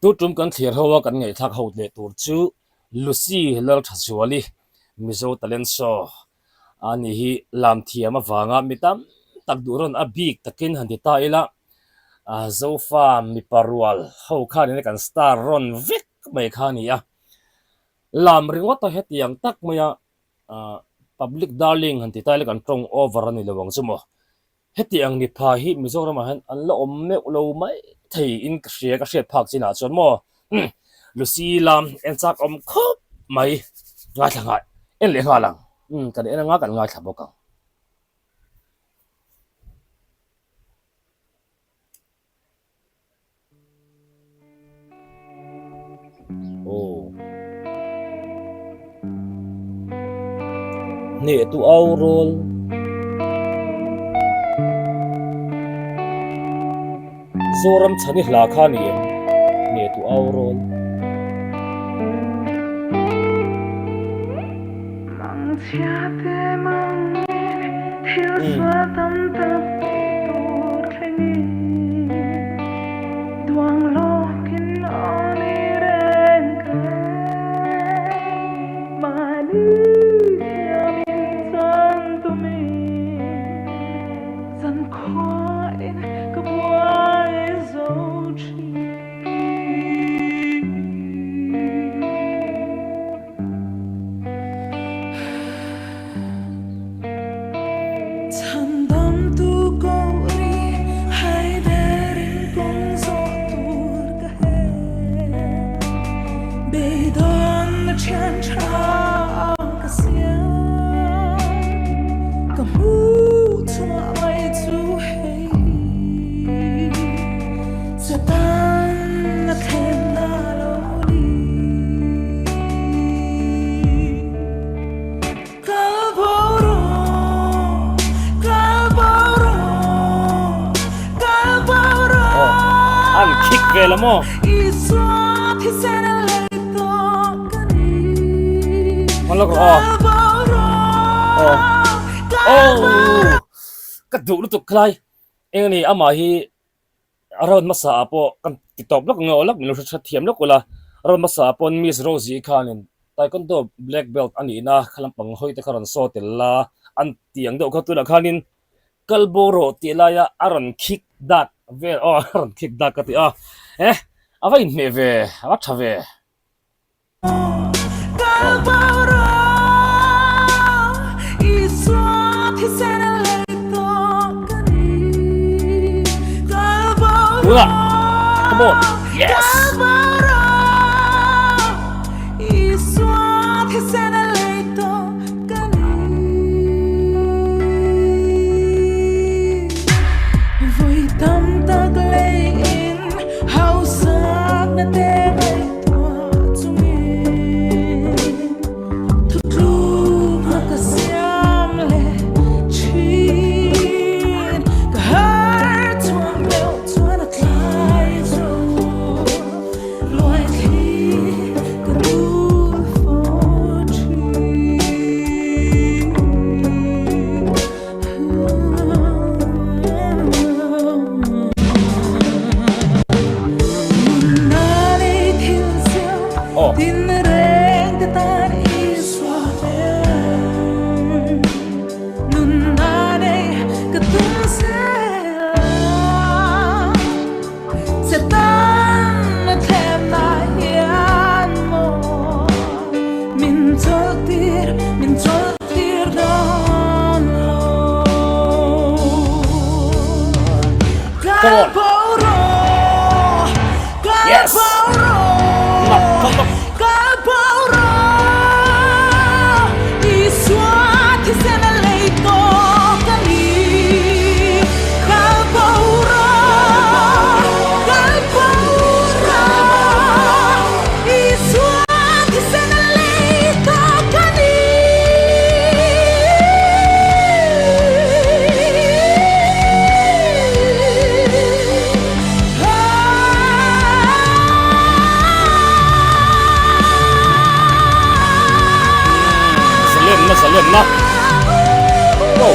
Tu tum kan thlir ho a kan ngaihthlak ho leh tur chu Lucy Lalthazuali Mizo Talent Show a ni hi lam thiam avanga mi tam tak duh rawn a bik takin han ti ta ila Zofa mipa rual ho khanin kan star rawn vek mai kha a ni a. Lam ringawt a hetiang tak maia public darling han ti ta ila kan tawng over a ni lo ang chu maw. Heti ang mipa hi Mizoramah hian an la awm meuh lo mai thei in ka hria ka hriat phak chinah chuan maw Lucy lam en chak awm khawp mai ngaithla nghal en leh nghal ang umm kan en anga kan ngaithla bawk ang. Aw. Hneh tu au rawl. Zoram chhani hla kha ni em? Hneh tu au rawl. An khik ve la maw? Hman lawk rawh aw. Aw. Aw. Ka duh lutuk khlai. Eng a ni amah hi A rawn hmasa ah pawh kan ti tawp lawk nge aw lawk min lo hre hre thiam lawk ula, a rawn hmasa ah pawn Miss Rosie khanin Taekwondo black belt a nihna kha lampang hawi te kha rawn saw tel la an ti ang deuh kha tunah khanin kal bo rawh tih laia a rawn khik dak vel aw a rawn khik dak ka ti a, eh a va inhmeh ve a va tha ve. Tunah come on yes. Aw. Come on. Yes. Come on, come on. Zalenna zalenna Go.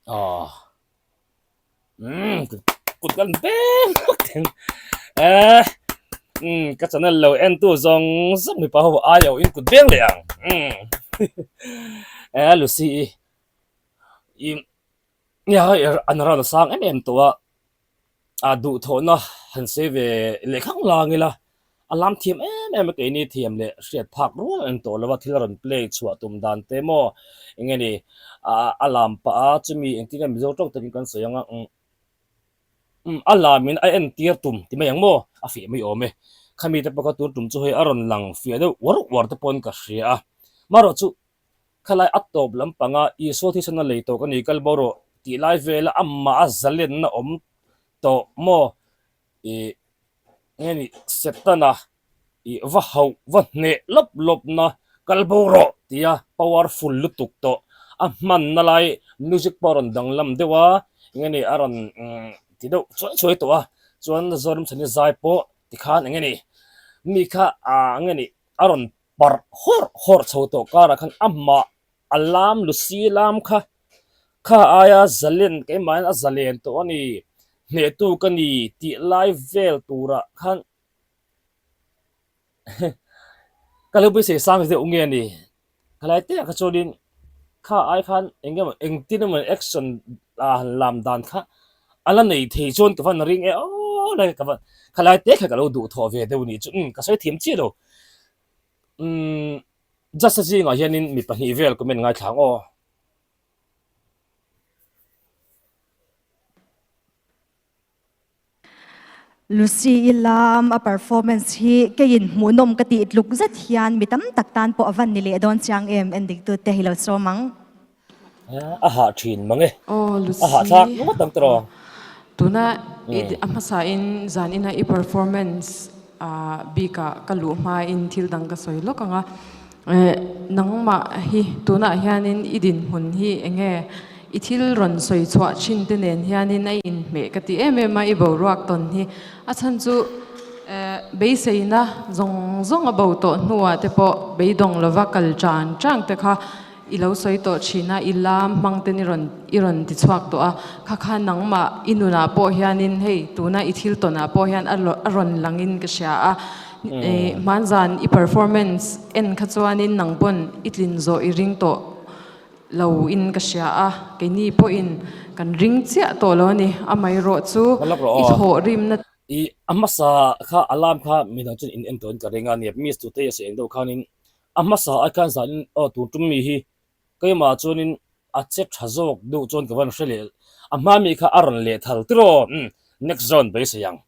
Aw. Umm kut kan beng vak theng eh umm ka channel lo en tu zawng zawng mipa ho ai oh in kut beng leh ang umm eh Lucy i i nia hei an ral a sang em em tawh a a duhthawhna han sawi ve leh khang lang ila a lam thiam em em a keini thiam leh hriat phak rual a ni tawh lo a thil a rawn play chhuah tum dan te maw eng nge ni a lam pah a chumi engtin nge mizo tawk takin kan sawi ang a umm a lamin a entir tum ti mai ang maw a fiah mai awm e khami te pawh kha tun tum chu hei a rawn lang fiah deuh uar uar te pawhin ka hria a marawh chu khalai a tawp lampanga Isua thisen a lei tawh ka ni kal bo rawh tih lai vela amah a zalenna awm tawh maw ih nge ni Setana ih va hauh va hneh lawp lawp na kal bo rawh tia powerful lutuk tawh a hmanna lai music pawh a rawn danglam deuh a eng nge ni a rawn ti deuh chuai chuai tawh a chuan Zoramchhani zai pawh tikhan eng nge ni mi kha ah eng nge ni a rawn parh hawrh hawrh chho tawh karah khan amah a lam Lucy lam kha kha aia zalen keimahin a zalen tawh a ni hnehtu ka ni tih lai vel turah khan ka lo beisei sang deuh nge ni khalai te ah kha chuanin kha ai khan eng emaw engtin emaw action ah han lam dan kha a la nei thei chuan ka van ring e aw lai ka van khalai te kha ka lo duh thawh ve deuh ni chu umm ka sawi thiam chiah lo umm just a zingah hianin mi pahnih vel comment ngaithla ang aw. Lucy-i lam a performance hi keiin hmuhnawm ka tih tluk zet hian mi tam tak tan pawh a van ni leh dawn chiang em endiktute hi lo sawm ang. A hah thin mang e. Aw A Lucy. hah thlak ngawt ang tiraw. Tuna i a hmasain zanina i performance bikah ka luh hmain thil dang ka sawi lawk ang a. Nangmah hi tunah hianin i dinhmun hi eng nge i thil rawn sawi chhuah thin te nen hianin a inhmeh ka ti em em a, i boruak tawn hi a chhan chu beiseina zawng zawng a bo tawh hnuah te pawh beidawng lova kal tan tang te kha I lo sawi tawh thin a, i lam hmang ten i rawn i rawn ti chhuak tawh a, kha kha nangmah i nunah pawh hianin hei tuna i thil tawnah pawh hian a a rawn langin ka hria a, hmanzan i performance en kha chuanin nang pawn i tlin zawh i ring tawh lo in ka hria a, keini pawhin kan ring chiah tawh lo a ni, amaherawh chu i thawhrimna. I a hmasa kha alarm kha midang chuan in en tawhin ka ring a, nia miss tute a sawi ang deuh khanin A hmasa ai khan zanin aw tur tum mi hi keimah chuanin a che tha zawk deuh chuan ka van hre leh a hma mi kha a rawn leh thal tiraw umm next zone beisei ang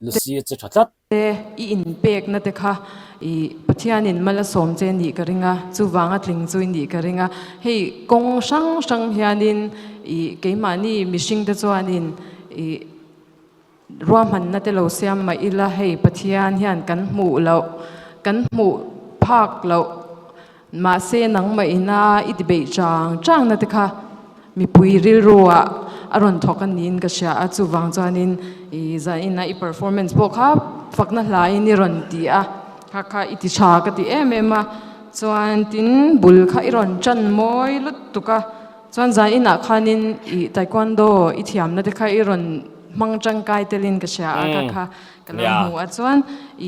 Lucy a che tha tlat. Te i inpekna te kha i Pathianin mal a sawm che nih ka ring a, chuvanga tling chu i nih ka ring a, hei kawng hrang hrang hianin i keimahni mihring te chuanin i Ruahmanna te lo siam mah ila hei Pathian hian kan hmuh loh, kan hmuh phak loh, mahse nangmah ina i ti beih chang changna te kha mipui rilru ah a rawn thawk a niin ka hria a, chuvang chuanin i zaina i performance pawh kha fakna hlain i rawn ti a, kha kha i ti tha ka ti em em a, chuan tin bul kha i rawn tan mawi lutuk a, chuan zainah khanin i taekwondo i thiamna te kha i rawn hmang tangkai telin ka hria a ka kha ka lo hmu a chuan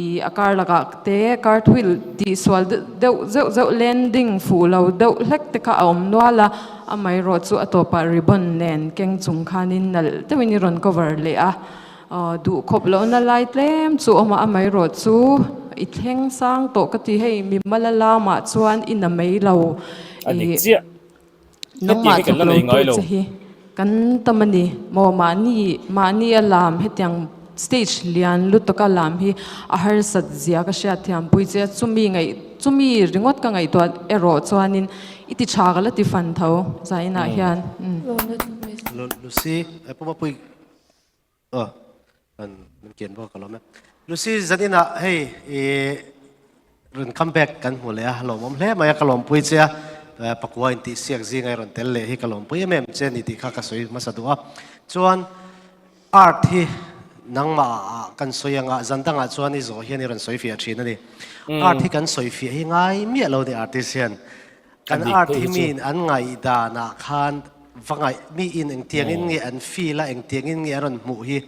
i a kar lakah te cartwheel tih sual deuh zeuh zeuh landing fuh lo deuh hlek te kha a awm nual a amaherawh chu a tawpah ribbon nen keng chung khanin nalh deuhin i rawn cover leh a duh khawp lohna lai tlem chu a awm a amaherawh chu i thleng sang tawh ka ti hei mimala lamah chuan i na mai lo i. Nangmah Hetiang hi kan tluk la lo nei ngai tu lo. che hi kan tam a ni maw mahni mahni a lam hetiang stage lian lutuk a lam hi a harsat zia ka hriat thiam pui che a chumi ngaih chumi ringawt ka ngaihtuah erawh chuanin i ti tha ka la ti fan tho zainah hian. Lucy, Pu Mapui. Aw an min kian bawk ka lawm e. Lucy zanin ah hei i rawn come back kan hmu leh a lawmawm hle mai a ka lawmpui che a pakua intih siak zinga i rawn tel leh hi ka lawmpui em em che ni tih kha ka sawi hmasa duh a. Chuan art hi nangmah ah kan sawi anga zan dangah chuan i zawh hian i rawn sawi fiah thin a ni. Art hi kan sawi fiah hi ngai miah lo ni artist hian. Kan art hi miin an ngaihdan ah khan. va ngaih mi in engtiangin nge an feel a engtiangin nge a rawn hmuh hi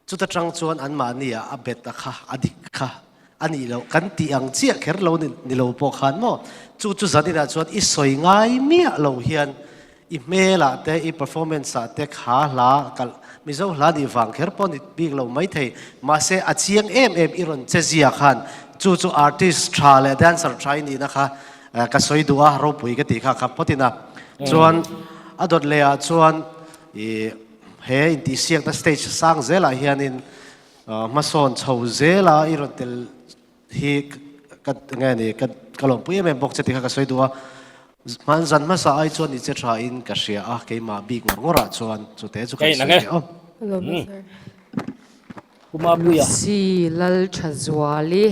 chuta tang chuan anmahni ah a bet a kha a dik kha a nih loh kan tih ang chiah kher lo ni lo pawh khan maw chu chu zanin ah chuan i sawi ngai miah lo hian I hmelah te, i performance ah te kha hla kalh Mizo hla nih vang kher pawh ni bik lo maithei. Mahse a chiang em em i rawn che zia khan chu chu artist tha leh dancer tha i nihna kha ka sawi duh a, ropui ka tih kha kha phawtin a. Chuan a dawt leh ah chuan i he intihsiakna stage sang zelah hianin hmasawn chho zela i rawn tel hi ka nge ni ka ka lawmpui em em bawk che tih kha ka sawi duh a hman zan hmasa ai chuan i che tha in ka hria a keimah bik ngawr ngawr ah chuan chute chu kan sawi leh aw. Kumapuia. Lucy Lalthazuali.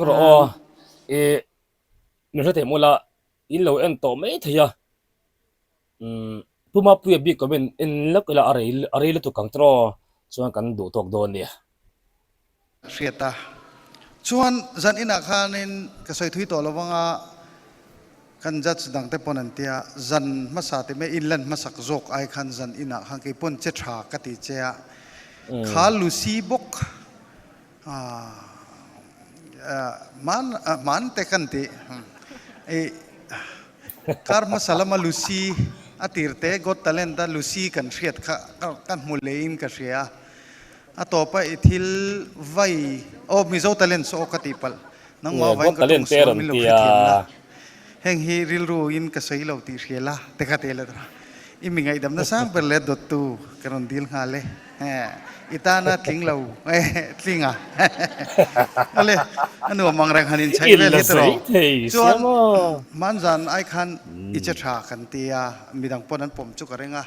Rawh aw i min hre thei mawla in lo en tawh mai thei a umm Pu Mapuia bik comment en lawk ila a rei a rei lutuk ang tawh chuan kan duh tawk dawn nia. Hriat a. Chuan zan inah khanin ka sawi thui tawh lo vanga kan judge dangte pawn an tia, zan hmasa ti mai inlan hmasak zawk ai khan zan inah khan kei pawn che tha ka ti che a, kha Lucy bawk hman hman te kan ti i kar hmasa lama Lucy a tir te Got Talent a Lucy kan hriat kha ka hmu leiin ka hria a. A tawp a i thil vai aw Mizo talent saw ka tih palh nangmah Nge vain Got ka Talent ṭawng te sual rawn min lo tia. hrethiam la heng hi rilru in ka sawi lo tih hria la te kha te la tura i mi ngaihdamna sang ber leh dawttu ka rawn dil nghal e i tana tling lo tling a awle a nuam ang reng han inchhaih In vel la hi tawh zei thei sia chuan maw. hmanzan ai khan i che tha kan tia midang pawn an pawm chu ka ring a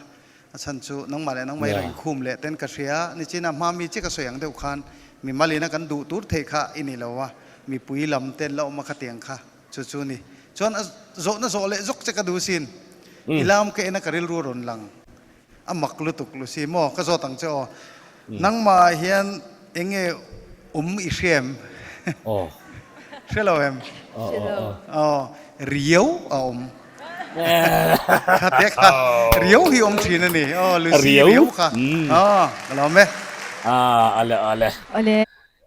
A chhan chu nangmah leh nangmah erawh inkhum leh ten ka hria. Nichina hma mi che ka sawi ang deuh khan mi malina kan duh tur theih kha i ni lo a, mipui lam ten la awm a khatiang kha chu chu ni. Chuan a zawhna zawh leh zawk che ka duh sin. I lam ka en a ka rilru a rawn lang. A mak lutuk Lucy maw ka zawt ang che aw. Nangmah ah hian eng nge awm i hria em? Hre lo em? Aw, riau a awm. Kha te kha riau hi awm thin a ni. Aw, Lucy riau kha. Aw, ka lawm e. Ah, ale ale. Awle.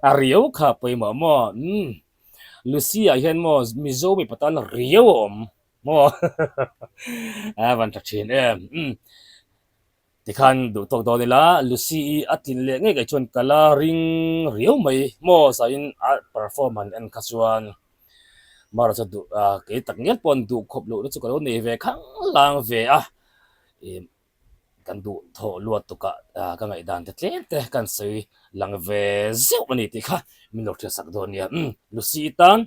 A riau kha pawimawh maw? Umm. Lucy ah hian maw Mizo mipa tan riau a awm maw? A van tha thin em. Umm. Tikhan duh tawk dawn ila, Lucy-i a tlin leh ngei ngei chuan ka la ring riau mai maw zaiin a perform han en kha chuan Mara chu duh kei tak ngial pawh an duh khawp lohna chu ka lo nei ve khang lang ve a, ih kan duh thawh luat tukah ka ngaihdan te tlem te kan sawi lang ve zeuh a ni tih kha min lo hriatsak dawn nia. Umm Lucy-i tan.